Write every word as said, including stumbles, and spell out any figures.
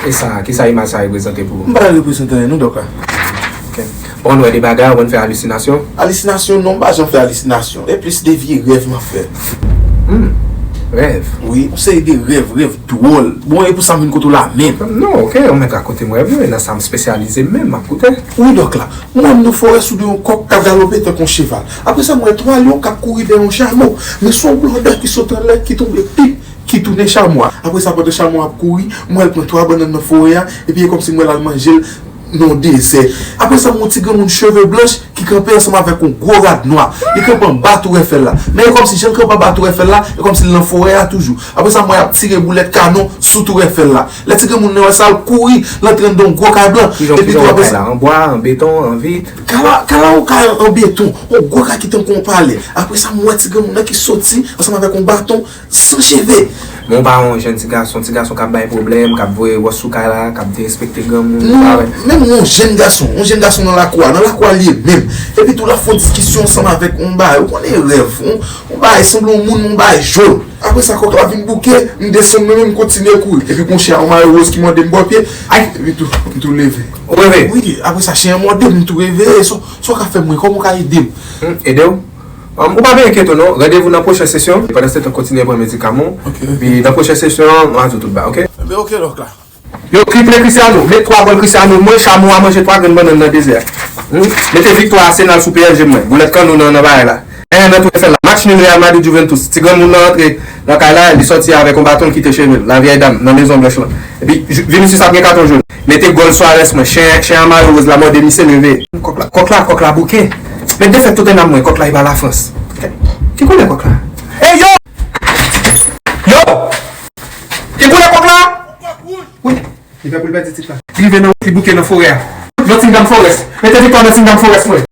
E sa, kisa imaj sa reprezante pou ou? M pa reprezante anyen non, dòk la. Ok. Bon, nou wè de bagay, ou konn fè alisinasyon? Alisinasyon non, m pa janm fè alisinasyon. E plis de vye rèv m ap fè. Hmm, rèv? Wi, yon seri de rèv, rèv dwòl. Bon, e pou sa m vin kote w la menm. Non, ok, ou mèt rakonte m rèv yo, e nan sa m espesyalize menm, m ap koute. Wi, dòk la. Mwen menm nan forè sou do yon kòk k ap galope tankou yon cheval. Apre sa, m wè twa lyon k ap kouri dèyè yon chamo. Men se yon blòdè ki sot anlè, ki tonbe pip, ki tounen chamo a. Apre sa, pandan chamo a ap kouri, m wè l pran twa bannann nan forè a, epi e kòmsi m wè l al manje l nan yon dezè. Apre sa, m wè yon ti granmoun cheve blanch ki kanpe ansanm avèk yon gwo rad nwa. Li kanpe anba Tou Èfèl la. Men e kòmsi jan l kanpe anba Tou Èfèl la, e kòmsi l nan forè a toujou. Apre sa, m wè y ap tire boulèt kanon sou Tou Èfèl la. Lè ti granmoun nan wè sa, l kouri, l antre anndan yon gwo kay blan. Ki jan, ki jan yon kay la? An bwa, an beton, an vit? Kay la, kay la, yon kay an beton, yon gwo kay ki tankou yon palè. Apre sa, m wè ti granmoun nan ki soti ansanm avèk yon baton san cheve. Men w pa wè yon jèn ti gason, ti gason k ap bay pwoblèm, k ap voye wòch sou kay la, k ap derespekte granmoun, ou pa wè? Non, menm yon jèn gason, yon jèn gason nan lakou a, nan lakou a li ye menm. Epi tou, l ap fè yon diskisyon ansanm avèk yon bagay, ou konnen rèv, yon, yon bagay sanble yon moun, yon bagay jòn. Apre sa, kòk la vin bouke, m desann mwen menm, m kontinye kouri. Epi gon chen a, yon mayo woz ki mòde m bò pye, ay, epi tou, m tou leve. Ou reve? Wi, apre sa, chen an mòde m, m tou reveye, sa, sa w ka fè mwen, kòman w ka ede m? Hmm, ede w? Um, ou pa byen enkyete w non, randevou nan pwochen sesyon. Pandan se tan, kontinye pran medikaman w. Ok, ok. Epi nan pwochen sesyon, mwen a di w tout bagay, ok? Ebyen, ok, dòk la. Yo, triple Cristiano, met twa gòl Cristiano, mwen, chamo a manje twa grenn bannann nan dezè a. Hmm? Mete viktwa Arsenal sou P S G mwen, boulèt kanno nan, nan bagay la. Enn nan Tou Èfèl la, match nul Real Madrid Juventus, ti granmoun nan antre nan kay la, li sòti avèk yon baton, l kite cheve l, lavyèy dam, nan Mezon Blanch lan. Epi, Ju-, Vinicius ap gen katon jòn. Mete gòl Suarez mwen, chen, chen an mayo woz la mòde misye, leve. Kòk la, kòk la, kòk la bouke. Met defèt Tottenham mwen, kòk la e pa Lafrans. Ki koulè kòk la? Ey yo! Yo! Ki koulè kòk la? Wi, li pè pou l pèdi tit la. Li rive nan wout, li bouke nan forè a. Nottingham Forest. Mete viktwa Nottingham Forest mwen.